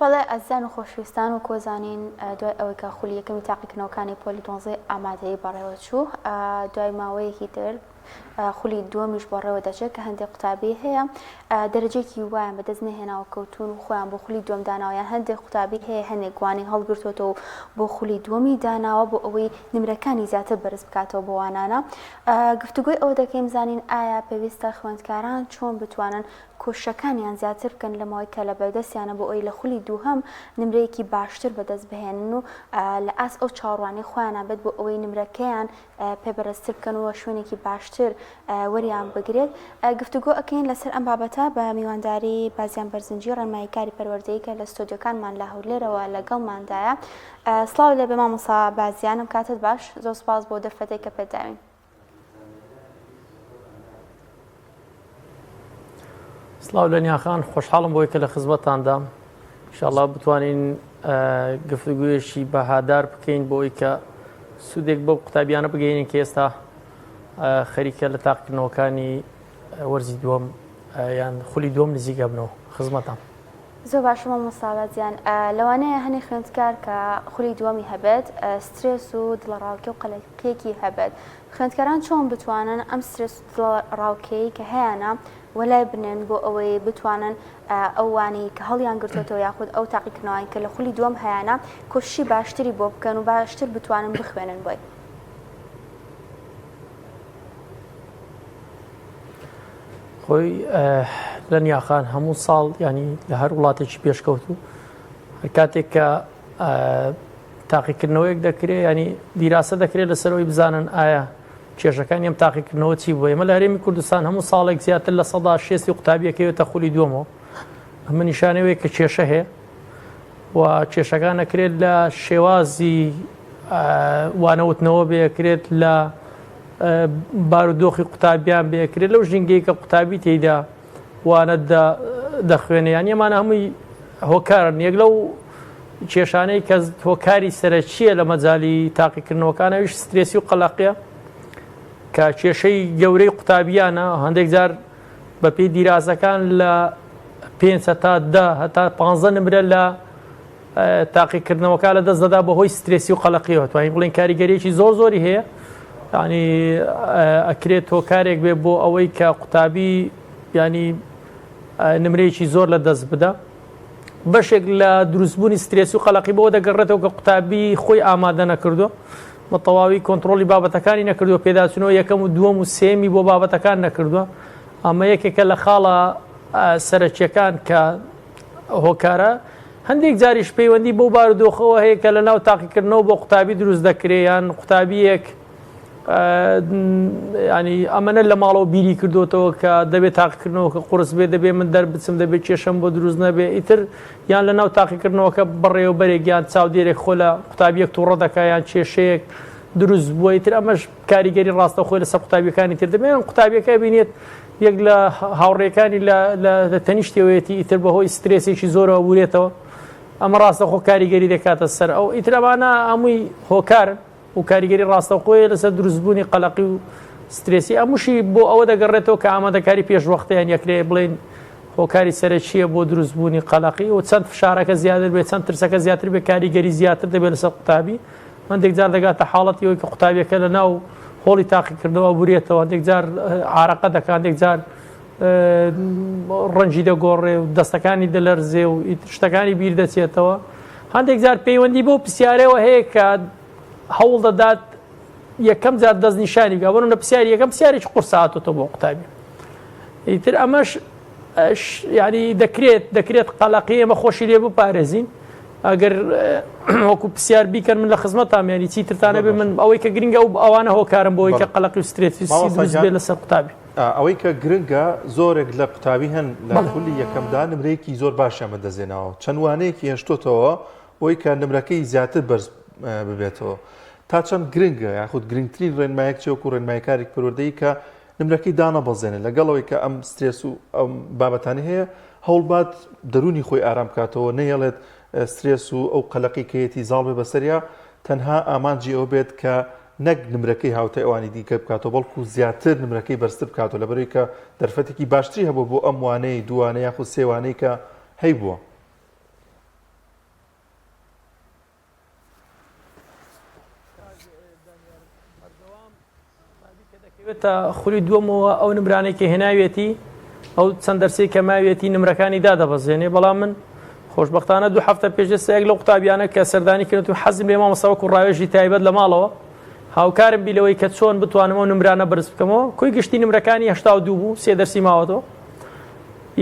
بەڵێ ئازیزان و خۆشەویستان وەک وەزانین دوای ئەوەی کە خولی یەکەمی تاقیکردنەوەکانی پۆلی دوانزەی ئامادەیی بەڕێوەچوو دوای ماوەیەکی تر خولی دووەمیش بەڕێوە دەچێت کە هەندێک قوتابی هەیە دەرەجەیەکی وایان بەدەست نەهێناوە کەوتون و خۆیان بۆ خولی دووەم داناوە یان هەندێک قوتابی هەیە هەندێک وانەی هەڵگرتووەتەوە و بۆ خولی دووەمی داناوە بۆ ئەوەی نمرەکانی زیاتر بەرز بکاتەوە بۆ وانانە گفتوگۆی ئەوە دەکەین بزانین ئایا پێویستە خوێندکاران چۆن بتوانن کۆششەکانیان زیاتر بکەن لە ماوەی کە لە بەردەستیانە بۆ ئەوەی لە خولی دووهەم نمرەیەکی باشتر بەدەست بهێنن و لە ئاست ئەو چاوەڕوانی خۆیانە بێت بۆ ئەوەی نمرەکەیان پێ بەرزتر بکەن و شوێنێکی باشتر وەریان بگرێت. گفتوگۆ ئەکەین لەسەر ئەم بابەتە بە میوانداری بازیان بەرزنجی ڕێنماییکاری پەروەردەیی کە لە ستۆدیۆکانمان لە هەولێرەوە لەگەڵماندایە. سڵاو لێبێ مامۆستا بازیان، ئەم کاتەت باش، زۆر سوپاس بۆ دەرفەتێک کە پێت داوین. سڵاو لە نیاخان خۆشحاڵم بۆی کە لە خزمەتتاندام ئینشاڵڵا بتوانین گفتوگویەکی بەهادار بکەین بۆ ئەوی کە سوودێک بۆ قوتابیانە بگەینین کە ئێستا خەریکە لە تاقیکردنەوەکانی وەرزی دووەم یان خولی دووەم نزیکە بنەوە خزمەتان. زۆر باشە مامۆستا بازیان لەوانەیە هەنێ خوێندکار کە خولی دووەمی هەبێت سترێس و دڵەڕاوکێ و قەلەقیەکی هەبێت خوێندکاران چۆن بتوانن ئەم سترێس و دڵەڕاوکێی کە هەیانە وەلای بنێن بۆ ئەوەی بتوانن ئەو وانەی کە هەڵیان گرتوێتەوە یاخود ئەو تاقیکردنەوەی کە لە خولی دووەم هەیانە کۆششی باشتری بۆ بکەن و باشتر بتوانن بخوێنن بۆی. خۆی لە نیاخان هەموو ساڵ ینی لە هەر وڵاتێکی پێشکەوتوو هەر کاتێک کە تاقیکردنەوەیەک دەکرێت ینی دیراسە دەکرێت لەسەرەوەی بزانن ئایا کێشەکانی ئەم تاقیکردنەوە چی بوو ئێمە لە هەرێمی کوردستان هەموو ساڵێک زیاتر لە سەدا شێستی قوتابیەکەوێتە خولی دووەمەوە ئەمە نیشانەوەی کە کێشە هەیە و کێشەکان ئەکرێت لە شێوازی وانەوتنەوە بێکرێت لە بارودۆخی قوتابیان بێکرێت لەو ژینگەی کە قوتابی تێیدا وانە دەخوێنێ یان ئەمانە هەمووی هۆکارن یەک لەو کێشانەی کە هۆکاری سەرەکییە لە مەجای تاقیکردنەوەکانەویش سترێسی و قەلەقیە کە کێشەی گەورەی قوتابیانە هەندێک جار بەپێی دیراسەکان لە پێنج هەتا دە هەتا پ نمرە لە تاقیکردنەوەکە لە دەست دەدا بەهۆی سترێسی و قەلەقیەوە توانین بڵێین کاریگەریەکی زۆر زۆری هەیە ینی ئەکرێت هۆکارێک بێ بۆ ئەوەی کە قوتابی ینی نمرەیەکی زۆر لە دەست بدە بەشێک لە دروستبوونی سترێسی و قەلەقی بۆ دەگەڕێتەوە کە قوتابی خۆی ئامادە نەکردو بە تەواوی کۆنتترۆلی بابەتەکانی نەکردووە پێداچنەوە یەکەم و دووەم و سێمی بۆ بابەتەکان نەکردووە ئەمە یەکێکە لە خاڵە سەرەکیەکان کە هۆکارە، هەندێک جاریش پەیوەندی بەو بارودۆخەوە هەیە کە لەناو تاقیکردنەوە بۆ قوتابی دروست دەکرێ یان قوتابیەک ینی ئەمەە لە ماڵەوە بیری کردوتەوە کە دەبێت تاقیکردنەوە کە قرس بێ دەبێ من دەربچم دەبێت کێشەم بۆ دروست نەبێ ئیتر یان لە ناو تاقیکردنەوەکە بەڕێوەبەرێک یان چاودێرێک خۆ لە قوتابیەک تووڕە دەکا یان کێشەیەک دروست بووە ئیتر ئەمەش کاریگەری ڕاستەوخۆی لەسەر قوتابیەکانی تر دەبێت قوتابیەکە بینێت یەک لە هاوڕێکانی لە تەنیشتەوەیەتی ئیتر بەهۆی سترێسێکی زۆرەوە بورێتەوە ئەمە ڕاستەخۆ کاریگەری دەکاتە سەر ئەو ئیتر ئەمانە هەمووی هۆکارن و کاریگەری ڕاستەوخۆیە لەسەر دروستبوونی قەلەقی و سترێسی ئەموشی بۆ ئەوە دەگەڕێتەوە کە ئامادەکاری پێشوەختەیان یەکرێ بڵێن هۆکاری سەرەکییە بۆ دروستبوونی قەلەقی و چەند فشارەکە زیاتر بێت چەند ترسەکە زیاتر بێت کاریگەری زیاتر دەبێت لەسەر قوتابی هەندێک جار دەگاتە حاڵەتی ئەوەی کە قوتابیەکە لە ناو هۆڵی تاقیکردنەوە بورێتەوە هەندێک جار عارەقە دەکات هەندێک جار ڕەنگی دەگۆڕێ و دەستەکانی دەلەرزێ و شتەکانی بیر دەچێتەوە هەندێک جار پەیوەندی بەو پرسیارەوە هەیە کە هەوڵ دەدات یەکەم جار دەستنیشانی بکە بەرونە پرسیاری یەکەم پرسیارێکی قورس هاتۆتەوە بۆ قوتابی ئیتر ئەمەش ینی دەکرێت دەکرێت قەلەقی ئێمە خۆشی لێ بپارێزین ئەگەر وەکو پرسیار بیکەن من لە خزمەتام یانی چیترتانە بێ من ئەوەی کە گرنگە و ئەوانە هۆکارم بۆی کە قەلەقی و سترێتی بێ لەسەر قوتابی ئەوەی کە گرنگە زۆرێک لە قوتابی هەن لە خولی یەکەمدا نمرەیەکی زۆر باشیان بەدەستێناوە چەند وانەیەکی هێشتۆتەوە بۆی کە نمرەکەی زیاتر بەرز ببێتەوە تا چەند گرنگە یاخود گرنگترین ڕێنمایەک چێوەکو ڕێنمایکارێک پەروەردەیی کە نمرەکەی دانەبەزێنێت لەگەڵ ئەوەی کە ئەم سترێس و ئەم بابەتانەی هەیە هەوڵبات دەروونی خۆی ئارام بکاتەوە نەیەڵێت سترێس و ئەو قەلەقی کەیەتی زاڵ بێ بەسەریا تەنها ئامانجی ئەوە بێت کە نەک نمرەکەی هاوتای ئەوانی دیکە بکاتەوە بەڵکو زیاتر نمرەکەی بەرزتر بکاتەوە لەبەرەوەی کە دەرفەتێکی باشتری هەبوو بۆ ئەم وانەی دووانە یاخود سێوانەی کە هەیبووە. دەکەوێتە خولی دووەمەوە ئەو نمرانەی کە هێناویەتی ئەو چەند دەرسەی کە ماویەتی نمرەکانی دادەبەزێنێ بەڵام من خۆشبەختانە دوو هەفتە پێش ئێستا یەک لەو قوتابیانە کە سەردانی کردن و حەزم لێ مامۆستا وەکو ڕاوێژی تایبەت لە ماڵەوە هاوکارم بی لەوەی کە چۆن بتوانم ئەو نمرانە بەرز بکەمەوە کۆی گشتی نمرەکانی 82 بوو سێ دەرسی ماوەتەوە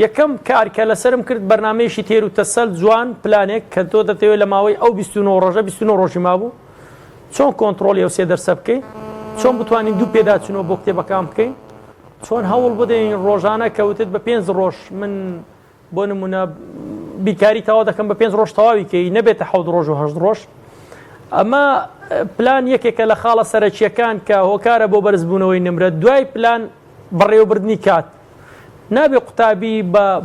یەکەم کار کە لەسەرم کرد بەرنامەیەکی تێر و تەسەل جوان پلانێک کە تۆ دەتەوێت لە ماوەی ئەو 29 ڕۆژە 29 ڕۆژی مابوو چۆن کۆنتڕۆڵی ئەو سێ دەرسە بکەین؟ چۆن بتوانین دوو پێداچوونەوە بۆ کتێبەکان بکەین؟ چۆن هەوڵ بدەین ڕۆژانە کە وتت بە پێنج ڕۆژ من بۆ نمونە بیکاری تەواو دەکەم بە پێنج ڕۆژ تەواوی کەی نەبێتە حەوت ڕۆژ و هەشت ڕۆژ ئەمە پلان یەکێکە لە خاڵە سەرەکیەکان کە هۆکارە بۆ بەرزبوونەوەی نمرە دوای پلان بەڕێوەبردنی کات نابێ قوتابی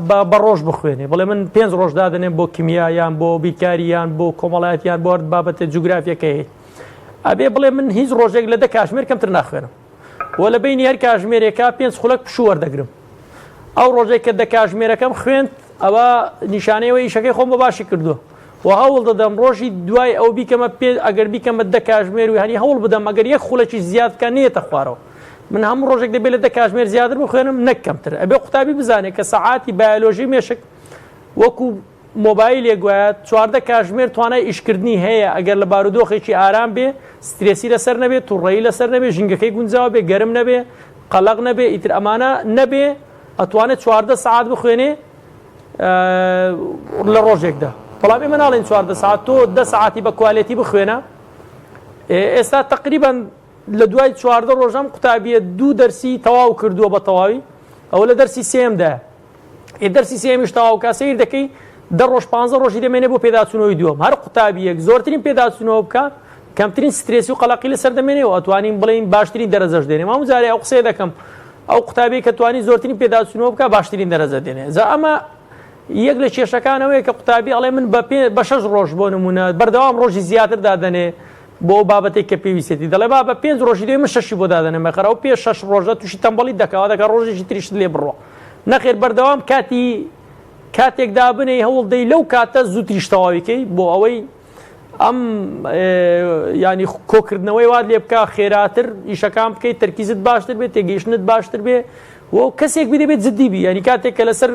بە ڕۆژ بخوێنێ بڵێ من پێنج ڕۆژ دادەنێم بۆ کیمیا یان بۆ بیرکاری یان بۆ کۆمەڵایەتی یان بۆ هەر بابەتە جوگرافیەکە هەیە ئەبێ بڵێ من هیچ ڕۆژێک لە دە کاژمێر کەمتر ناخوێنم و لە بینی هەر کاژمێرێکا پێنج خولەک پشوو وەردەگرم ئەو ڕۆژێک کە دە کاژمێرەکەم خوێند ئەوە نیشانەیەوە ئیشەکەی خۆم بە باشی کردووە و هەوڵ دەدەم ڕۆژی دوای ئەو بیکەمە پێ ئەگەر بیکەمە دە کاژمێر و هەنی هەوڵ بدەم ئەگەر یەک خولەکی زیاد بکە نێتە خوارەوە من هەموو ڕۆژێک دەبێت لە دە کاژمێر زیاتر بخوێنم نەک کەمتر ئەبێ قوتابی بزانێت کە سەعاتی بایۆلۆژی مێشک وەکو مۆبایلێک وایە 14 کاژمێر توانای ئیشکردنی هەیە ئەگەر لە بارودۆخێکی ئارام بێ سترێسی لەسەر نەبێ توڕەیی لەسەر نەبێ ژینگەکەی گونجاو بێ گەرم نەبێ قەلەق نەبێ ئیتر ئەمانە نەبێ ئەتوانێت 14 سەعات بخوێنێ لە ڕۆژێکدا بەڵام ئێمە ناڵێن 14 سەعات تۆ دە سەعاتی بە quality بخوێنە ئێستا تقریبا لە دوای 14 ڕۆژ ئەم قوتابیە دوو دەرسی تەواو کردووە بە تەواوی ئەوە لە دەرسی سێمدایە ئێ دەرسی سێمیش تەواو کا سیر دەکەی دە ڕۆژ پ ڕۆژی دەمێنێ بۆ پێداچوونەوەی دووەم هەر قوتابیەک زۆرترین پێداچوونەوە بکە کەمترین سترێسی و قەلەقی لەسەر دەمێنێ و ئەتوانین بڵێین باشترین دەرەجەش دێنێ مامو جارێ ئەو قسەیە دەکەم ئەو قوتابی کە توانی زۆرترین پێداچوونەوە بکە باشترین دەرەجە دێنێ جا ئەمە یەک لە کێشەکانەوەیە کە قوتابی ئەڵێ من بە پێ بە شەش ڕۆژ بۆ نمونە بەردەوام ڕۆژی زیاتر دادەنێ بۆ ئەو بابەتێک کە پێویستێتی دەڵێ با بە پێنج ڕۆژی دوێ من شەشی بۆ دادەنێم ئەخەر ئەو پێ شەش ڕۆژە تووشی تەمبەڵی دەکا دەکا ڕۆژێکی تریشت لێ بڕۆ نەخێر بەردەوام کاتی کاتێک دابنێی هەوڵ دەی لەو کاتە زووتریش تەواوی کەی بۆ ئەوەی ئەم ینی کۆکردنەوەی وات لێ بکە خێراتر ئیشەکان بکەیت تەرکیزت باشتر بێت تێگەیشتنت باشتر بێ و کەسێک بی دەبێت جددی بی ینی کاتێک کە لەسەر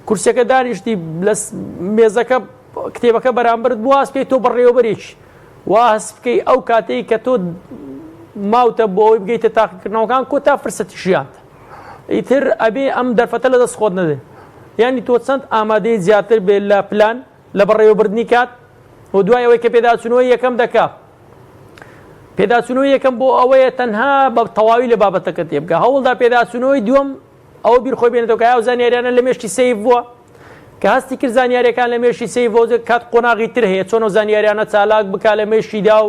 کورسەکە دانیشتی لە مێزەکە کتێبەکە بەرامبەرت بوو هەست بکەیت تۆ بەڕێوەبەرێکی وا هەست بکەی ئەو کاتەی کە تۆ ماوتە بۆ ئەوەی بگەیتە تاقیکردنەوەکان کۆتا فرسەتی ژیانتە ئیتر ئەبێ ئەم دەرفەتە لە دەست خۆت نەدەی یعنی تۆ چەند ئامادەی زیاتر بێ لە پلان لە بەڕێوەبردنی کات و دوای ئەوەی کە پێداچوونەوەی یەکەم دەکا پێداچوونەوەی یەکەم بۆ ئەوەیە تەنها بە تەواوی لە بابەتەکە تێبگە هەوڵدا پێداچوونەوەی دووەم ئەوە بیر خۆی بێنێتەوە کە ئەو زانیاریانە لە مێشکی save بووە کە هەستی کرد زانیاریەکان لە مێشکی save بووە کات قۆناغی تر هەیە چۆن ئەو زانیاریانە چالاک بکا لە مێشکیدا و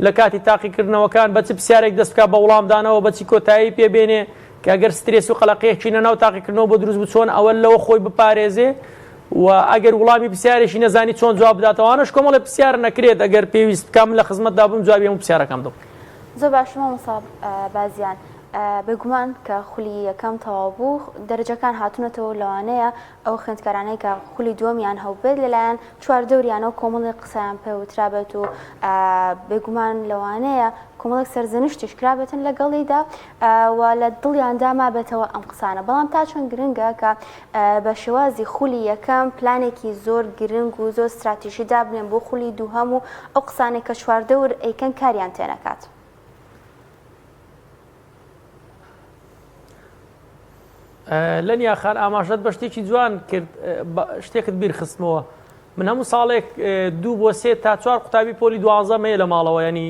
لە کاتی تاقیکردنەوەکان بە چ پرسیارێک دەست بکا بە وڵامدانەوە بە چی کۆتایی پێ بێنێ کە ئەگەر سترێس و قەلەقیەکی نەناو تاقیکردنەوە بۆ دروست بوو چۆن ئەوە لەوە خۆی بپارێزێ و ئەگەر وڵامی پرسیارێکی نەزانی چۆن جواب بداتەوانەش کۆمەڵی پرسیار نەکرێت ئەگەر پێویست بکا من لە خزمەتدا بم جوابی هەموو پرسیارەکان بدەم. زۆر باشە مامۆستا بازیان. بێگومان کە خولی یەکەم تەواو بوو دەرەجەکان هاتوونەتەوە و لەوانەیە ئەو خوێندکارانەی کە خولی دووەمیان هەبووبێت لەلایەن چواردەوریانەوە کۆمەڵێک قسەیان پێ وترابێت و بێگومان لەوانەیە کۆمەڵێک سەرزەنشتیش کرابێتن لەگەڵیدا و لە دڵیاندا مابێتەوە ئەم قسانە بەڵام تا چەند گرنگە کە بە شێوازی خولی یەکەم پلانێکی زۆر گرنگ و زۆر ستراتیژی دابنێن بۆ خولی دووهەم و ئەو قسانێک کە چواردەور ئەیکەن کاریان تێنەکات. لەنیا خان ئاماژەت بە شتێکی جوان کرد شتێکت بیرخستمەوە من هەموو ساڵێک دوو بۆ سێ تا چوار قوتابی پۆلی دوازدەم هەیە لە ماڵەوە ینی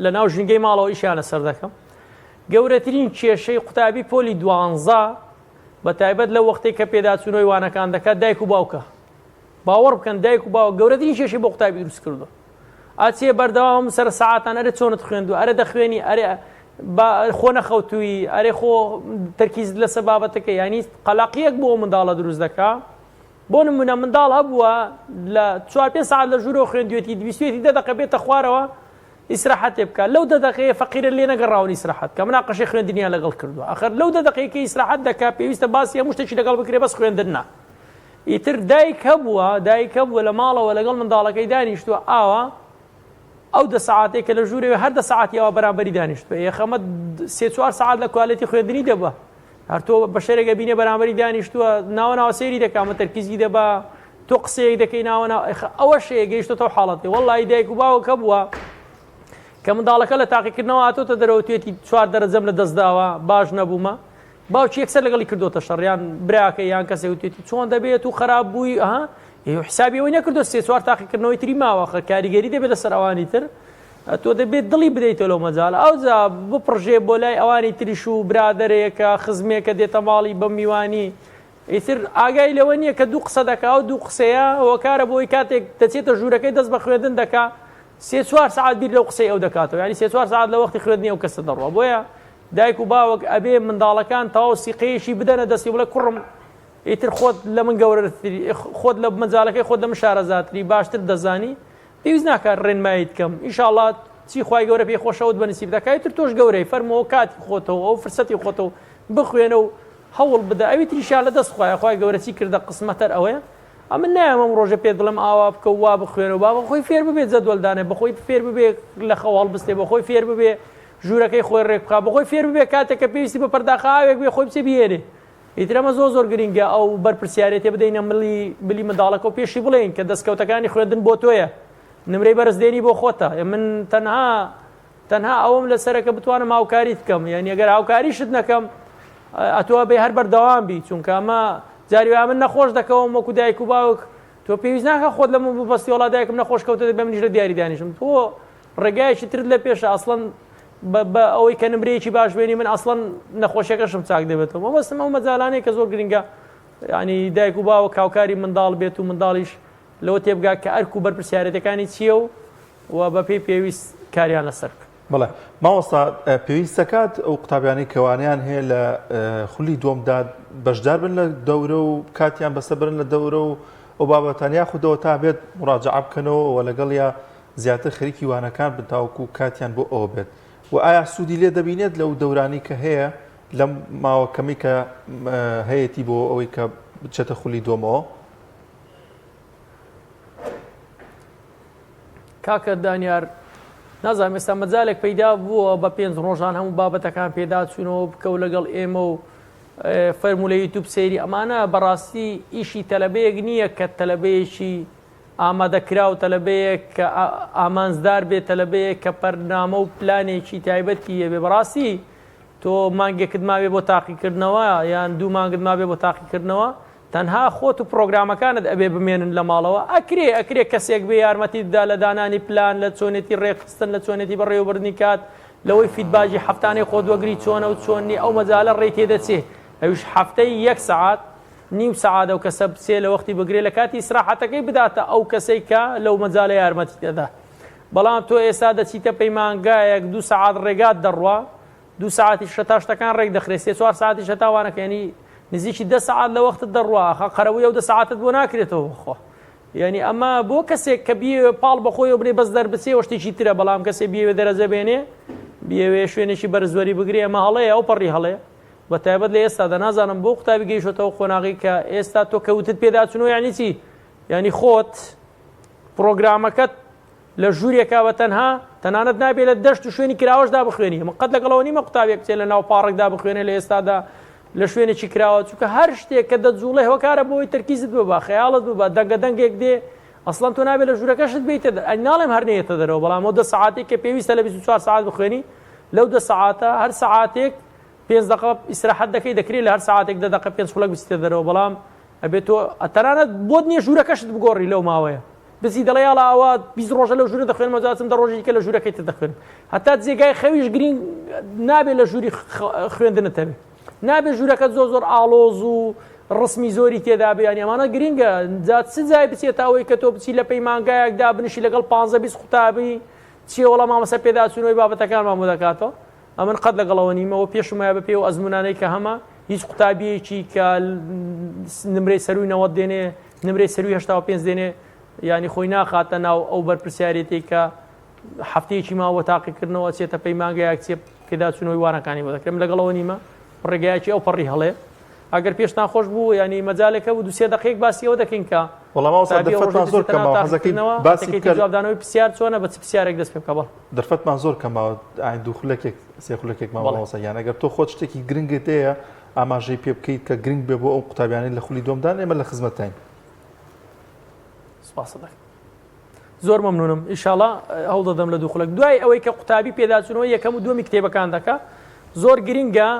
لە ناو ژینگەی ماڵەوە ئیشیان لەسەر دەکەم گەورەترین کێشەی قوتابی پۆلی دوانزە بە تایبەت لە وەختێک کە پێداچوونەوەی وانەکان دەکات دایک و باوکە باوەڕ بکەن دایک و باوک گەورەترین کێشەی بۆ قوتابی دروست کردو ئەچێ بەردەوام سەر سەعاتان ئەرێ چۆنت خوێندووە ئەرێ دەخوێنی ئەرێ با خۆ نەخەوتووی ئەرێ خۆ تەرکیزت لەسەر بابەتەکە یانی قەلاقیەک بۆ منداڵە دروست دەکا بۆ نمونە منداڵ هەبووە لە چوار پێ سەعات لە ژوورەوە خوێندوێتی ویستوێتی دە دەقە بێتە خوارەوە ئیسراحەتێ بکە لەو دە دەقەیە فەقیرە لێ نەگەڕاون ئیسراحەت کە مناقەشەی خوێندنیان لەگەڵ کردووە ئەخەر لەو دە دەقەیە کە ئیسراحەت دەکا پێویستە باسی هەموو شتێکی لەگەڵ بکرێ بەس خوێندن نا ئیتر دایک هەبووە دایک هەبووە لە ماڵەوە لەگەڵ منداڵەکەی دانیشتووە ئاوا. ئەو دە سەعاتەی کە لە ژوورەوە هەر دە سەعاتی ئەوە بەرامبەری دانیشتوە یەخەمە سێ چوار سەعات لە quality خوێندنی دەبا هەر تۆ بەشەرێک ئەبینێ بەرامبەری دانیشتووە ناوە ناوە سەیری دەکا ئەمە تەرکیزی دەبا تۆ قسەیەک دەکەی ناوە ناوە ئەوە شەیە گەیشتۆتەوە حاڵەتی وەڵی دایک و باوک هەبووە کە منداڵەکە لە تاقیکردنەوە هاتۆتە دەرەوە توێتی چوار دەرەجەم لە دەست داوە باش نەبوومە باوکی یەکسەر لەگەڵی کردوتە شەڕیان براکە یان کەسێک وتێتی چۆن دەبێت و خراپ بووی ئەها حسابی ئەوەی نەکردو سێ چوار تاقیکردنەوەی تری ماوە خە کاریگەری دەبێت لەسەر ئەوانی تر تۆ دەبێت دڵی بدەیتەوە لەو مەجالە ئەوجا بپڕژێ بۆ لای ئەوانی تریش و برادەرێکە خزمێکە دێتە ماڵی بە میوانی ئیتر ئاگای لەوە نییە کە دوو قسە دەکا ئەو دوو قسەیە هۆکارە بۆی کاتێک دەچێتە ژوورەکەی دەست بە خوێندن دەکا سێ چوار سەعات بیر لەو قسەی ئەو دەکاتەوە یعنی سێ چوار سەعات لە وەختی خوێندنی ئەو کەسە دەڕوا بۆیە دایک و باوک ئەبێ منداڵەکان تەواو سیقەیەکی بدەنە دەستی بڵێ کوڕم ئیتر خۆت لە من گەورەتری خۆت لە مەجالەکەی خۆت لە من شارەزاتری باشتر دەزانی پێویست ناکات ڕێنماییت کەم ئیشاڵا چی خوای گەورە پێی خۆشە ئەوت بە نسیب دەکا ئیتر تۆش گەورەی فەرموو ئەو کاتی خۆتەوە ئەو فرسەتی خۆتەوە بخوێنە و هەوڵ بدە ئەوی تریشیان لە دەست خوایە خوای گەورە چی کردە قسمەتەر ئەوەیە ئەمن نایەم ئەم ڕۆژە پێت بڵێم ئاوا بکە و وا بخوێنە و با بەخۆی فێر ببێ جەدوەل دانێ بەخۆی فێر ببێ لە خەو هەڵبستێ بەخۆی فێر ببێ ژوورەکەی خۆی ڕێک بخا بەخۆی فێر ببێ کاتێک کە پێویستی بە پەرداخە ئاوێک بێ خۆی بچێ بهێنێ ئیتر ئەمە زۆر زۆر گرینگە ئەو بەرپرسیارێتیە بدەینە ملی ملی منداڵەکە و پێشی بڵێین کە دەستکەوتەکانی خوێندن بۆ تۆیە نمرەی بەرز دێنی بۆ خۆتە من تەنها تەنها ئەوەم لەسەرە کە بتوانم هاوکاریت بکەم یعنی ئەگەر هاوکاریشت نەکەم ئەتۆ بێ هەر بەردەوام بی چونکە ئەمە جاری وایە من نەخۆش دەکەوم وەکو دایک و باوک تۆ پێویست ناکە خۆت لەمە ببەستی وەڵا دایکم نەخۆش کەوتە دەبێ منیش لە دیاری دانیشم تۆ ڕێگایەکی ترت لە پێشە ئەسڵەن بە ئەوەی کە نمرەیەکی باش بێنی من ئەسڵەن نەخۆشیەکەشم چاک دەبێتەوە مەبەستم ئەو مەجالانەیە کە زۆر گرنگە ینی دایک و باوە کاوکاری منداڵ بێت و منداڵیش لەوە تێبگا کە ئەرک و بەرپرسیارەتەکانی چییە و و بەپێی پێویست کاریان لەسەر بکە. بەڵێ مامۆستا پێویست دەکات ئەو قوتابیانەی کەوانیان هەیە لە خولی دووەمدا بەشدار بن لە دەورە و کاتیان بەسەر برن لە دەورە و ئەو بابەتان یاخودەوە تا بێت مراجعە بکەنەوە و لەگەڵیا زیاتر خەریکی وانەکان بن تاوەکو کاتیان بۆ ئەوە بێت و ئایا سوودی لێ دەبینێت لەو دەورانی کە هەیە لەم ماوە کەمی کە هەیەتی بۆ ئەوەی کە بچێتە خولی دووەمەوە؟ کاکە دانیار نازانم ئێستا مەجالێک پەیدا بووە بە پێنج ڕۆژان هەموو بابەتەکان پێداچوونەوە بکە و لەگەڵ ئێمە و فەرموو لە یوتوب سەیری ئەمانە بەڕاستی ئیشی تەلەبەیەک نییە کە تەلەبەیەکی ئامادەکراو تەلەبەیەک کە ئامانجدار بێت تەلەبەیەک کە پەرنامە و پلانێکی تایبەتی هەبێ بەڕاستی تۆ مانگێکت مابێ بۆ تاقیکردنەوە یان دوو مانگت مابێ بۆ تاقیکردنەوە تەنها خۆت و پڕۆگرامەکانت ئەبێ بمێنن لە ماڵەوە ئەکرێ ئەکرێ کەسێک بێ یارمەتیت بدا لە دانانی پلان لە چۆنێتی ڕێکخستن لە چۆنێتی بەڕێوەبردنی کات لەوەی feedback ی هەفتانەی خۆت وەگری چۆنە و چۆن نی ئەو مەجالە ڕێی تێدەچێ ئەویش هەفتەی یەک سەعات نیو سەعات ئەو کەسە بچێ لە وەختی بگرێ لە کاتی ئیسراحەتەکەی بداتە ئەو کەسەی کە لەو مەجالە یارمەتیت ئەدا بەڵام تۆ ئێستا دەچیتە پەیمانگایەک دوو سەعات ڕێگات دەڕوا دوو سەعاتیش هەتا شتەکان ڕێک دەخرێ سێ چوار سەعاتیش هەتا وانەکە یعنی نزیکی دە سەعات لە وەختت دەڕوا ئاخە قەرەبووی ئەو دە سەعاتت بۆ ناکرێتەوە بخوا یعنی ئەمە بۆ کەسێک کە بیەوێ پاڵ بەخۆیەوە بنێ بەس دەربچێ و شتێکی ترە بەڵام کەسێ بیەوێ دەرەجە بێنێ بیەوێ شوێنێکی بەرزوەری بگرێ ئەمە هەڵەیە ئەو پەڕی هەڵەیە بە تایبەت لە ئێستادا نازانم بۆ قوتابی گەیشتەوە قۆناغی کە ئێستا تۆ کەوتت پێداچوونەوە یعنی چی یعنی خۆت پرۆگرامەکەت لە ژوورێکا بە تەنها، تەنانەت نابێ لە دەشت و شوێنی کراوەشدا بخوێنی، من قەت لەگەڵ ئەوە نیمە قوتابیەک بچێ لە ناو پاڕکدا بخوێنێ لە ئێستادا لە شوێنێکی کراوە، چونکە هەر شتێک کە دەجوڵێ هۆکارە بۆ ئەوەی تەرکیزت ببا، خەیاڵت ببا، دەنگە دەنگێک دێ، ئەسڵەن تۆ نابێ لە ژوورەکەشت بێیتە دەر، ئەی ناڵێم هەر نەیەتە دەرەوە، بەڵام ئەو دە سەعاتەی کە پێویستە لە 24 سەعات بخوێنی، لەو دە سەعاتە هەر سەعاتێک پێنج دەقە ئیسراحەت دەکەی، دەکرێ لە هەر سەعاتێک دە دەقە پێنج خولەک بچیتە دەرەوە، بەڵام ئەبێ تۆ تەنانەت بۆت نییە ژوورەکەشت بگۆڕی لەو ماوەیە. بزی دەڵێ یاڵا ئەوە 20 ڕۆژە لەو ژوورە دەخوێنمەوە جا ئەچم دە ڕۆژی دیکە لە ژوورەکەی تر دەخوێنم هەتا جێگای خەویش گرینگ نابێ لە ژووری خوێندنت هەبێ نابێ ژوورەکەت زۆر زۆر ئاڵۆز و ڕسمی زۆری تێدا بێ یانی ئەمانە گرینگە جا چ جای بچێتە ئەوەی کە تۆ بچی لە پەیمانگایەک دابنیشی لەگەڵ 15 20 قوتابی چیە وەڵا مامۆستا پێداچوونەوەی بابەتەکانمان بۆ دەکاتەوە ئەمن قەت لەگەڵەوە نیمەوە پێشم وایە بەپێی ئەو ئەزموونانەی کە هەمە هیچ قوتابیەکی کە نمرەی سەروی 90 دێنێ نمرەی سەروی 85 دێنێ ینی خۆی ناخاتە ناو ئەو بەرپرسیارەتی کە هەفتەیەکی ماوە تاقیکردنەوە چێتە پەیمانگەیەک چێ پێداچوونەوەی وانەکانی بۆ دەکرێم لەگەڵەوە نیمە ڕێگایەکی ئەو پەڕی هەڵێ. ئەگەر پێشتان خۆش بوو ینی مەجالێکە بوو دوسێ دقیق باسی ئەوە دەکەین کە وەڵام مامۆستا دەرفەتمان زۆر کەمە حەزەکەین باسی بکە جوابدانەوەی پرسیار چۆنە بە چ پرسیارێک دەست پێ بکە بەڵێ دەرفەتمان زۆر کەمە دوو خولەکێک سێ خولەکێک مامۆستا گیان ئەگەر تۆ خۆت شتێکی گرنگت هەیە ئاماژەی پێ بکەیت کە گرنگ بێ بۆ ئەو قوتابیانەی لە خولی دووەمدان ئێمە لە خزمەتتاین. سپاست دەکەم. زۆر مەمنونم ئیشاڵا هەوڵ دەدەم لە دوو خولەک دوای ئەوەی کە قوتابی پێداچوونەوە یەکەم و دووەمی کتێبەکان دەکا زۆر گرنگە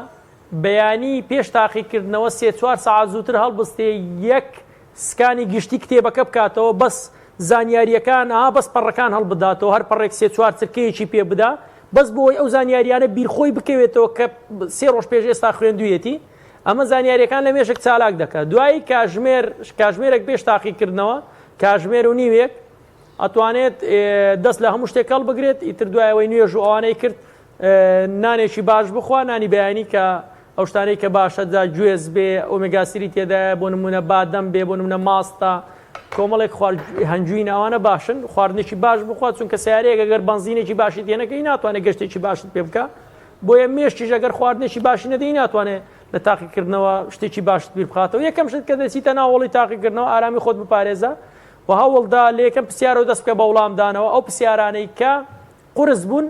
بەیانی پێش تاقیکردنەوە سێ چوار سەعات زووتر هەڵبستێ یەک سکانی گشتی کتێبەکە بکاتەوە بەس زانیاریەکان ئا بەس پەڕەکان هەڵبداتەوە هەر پەڕێک سێ چوار چرکەیەکی پێ بدا بەس بۆی ئەو زانیاریانە بیرخۆی بکەوێتەوە کە سێ ڕۆژ پێش ئێستا خوێندویەتی ئەمە زانیاریەکان لە مێشک چالاک دەکات دوایی کاژمێر کاژمێرێک پێش تاقیکردنەوە کاژمێر و نیوێک ئەتوانێت دەست لە هەموو شتێک هەڵبگرێت ئیتر دوایەوەی نوێژ و ئەوانەی کرد نانێکی باش بخوا نانی بەیانی کە ئەو شتانەی کە باشە جا گوێز بێ omega three تێدایە بۆ نمونە بادەم بێ بۆ نمونە ماستە کۆمەڵێک خوارد هەنجوین ئەوانە باشن خواردنێکی باش بخوا چونکە سیارەیەک ئەگەر بەنزینێکی باشی تێنەکەی ناتوانێت گەشتێکی باشت پێ بکە بۆیە مێشکیش ئەگەر خواردنێکی باشی نەدەی ناتوانێت لە تاقیکردنەوە شتێکی باشت بیر بخاتەوە یەکەم شت کە دەچیتە ناوەڵی تاقیکردنەوە ئارامی خۆت بپارێزە و هەوڵدا لە یەکەم پرسیارەوە دەست بکە بە وڵامدانەوە ئەو پرسیارانەی کە قورس بوون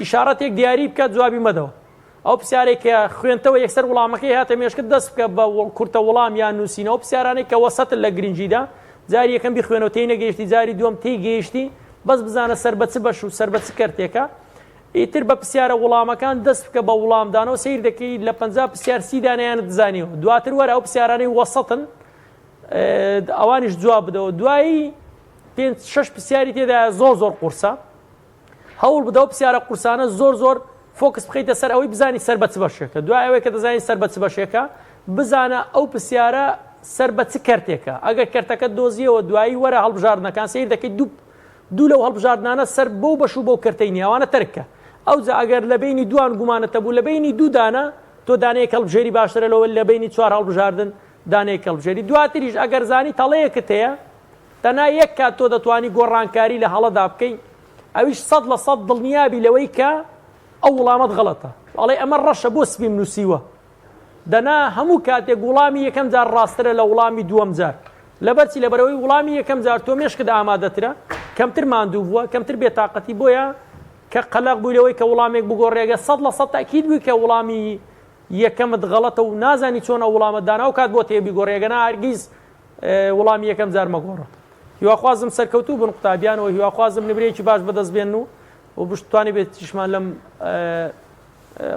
ئیشاڕەتێک دیاری بکە جوابی مەدەوە ئەو پرسیارێک کە خوێنتەوە یەکسەر وڵامەکەی هاتە مێشکت دەست بکە بە کورتە وڵام یان نووسینەوە پرسیارانەی کە وەسەتن لە گرنگیدا جاری یەکەم بیخوێنەوە تێی نەگەیشتی جاری دووەم تێی گەیشتی بەس بزانە سەر بە چ بەش و سەر بە چ کەرتێکە ئیتر بە پرسیارە وڵامەکان دەست بکە بە وڵامدانەوە سەیر دەکەی لە 50 پرسیار سی دانەیانت زانیوە دواتر وەرە ئەو پرسیارانەی وەسەتن ئەوانیش جواب بدەوە دوایی پێنج شەش پرسیاری تێدایە زۆر زۆر قورسە هەوڵ بدە ئەو پرسیارە قورسانە زۆر زۆر focus بخەیتە سەر ئەوەی بزانی سەر بە چ بەشێکە دوای ئەوەی کە دەزانی سەر بە چ بەشێکە بزانە ئەو پرسیارە سەر بە چ کەرتێکە ئەگەر کەرتەکە دۆزیەوە دوایی وەرە هەڵبژاردنەکان سیر دەکەیت دوو دوو لەو هەڵبژاردنانە سەر بەو بەش و بەو کەرتەی نییە ئەوانە تەرکە ئەوجا ئەگەر لە بینی دوان گومانەتە بوو لە بینی دوو دانە تۆ دانەیەک هەڵبژێری باشترە لەوە لە بینی چوار هەڵبژاردن دانەیەک هەڵبژێری دواتریش ئەگەر زانی تەڵەیەکت هەیە تەنها یەک کات تۆ دەتوانی گۆڕانکاری لە هەڵەدا بکەی ئەویش 100% دڵنیابی لەوەی کە ئەو وڵامەت غەڵەتە ئەڵێ ئەمە ڕەشە بۆ سپیم نووسیوە دەنا هەموو کاتێک وڵامی یەکەم جار ڕاستترە لە وڵامی دووەم جار لەبەرچی لەبەرەوەی وڵامی یەکەم جار تۆ مێشکت ئامادەترە کەمتر ماندوو بووە کەمتر بێتاقەتی بۆیە کە قەلەق بووی لەوەی کە وڵامێک بگۆڕێگە 100% تاکید بووی کە وڵامی یەکەمت غەڵەتە و نازانی چۆن ئەو وڵامە دانا و کات بۆ تێ بیگۆڕێگەنا هەرگیز وڵامی یەکەم جار مەگۆڕە. هیواخوازم سەرکەوتوو بن قوتابیان و هیواخوازم نمرەیەکی باش بەدەست بێنن و و بشتوانیبێتیشمان لەم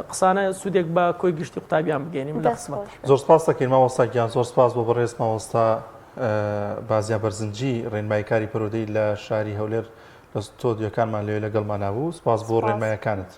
قسانە سوودێک بە کۆی گشتی قوتابیان بگەێنین لە خزمەت. زۆر سپاس دەکەین مامۆستا گیان زۆر سپاس بۆ بەڕێز مامۆستا بازیا بەرزنجی ڕێنماییکاری پەروەردەی لە شاری هەولێر لە ستۆدیۆکانمان لەوێ لەگەڵمانا بوو سپاس بۆ ڕێنمایەکانت.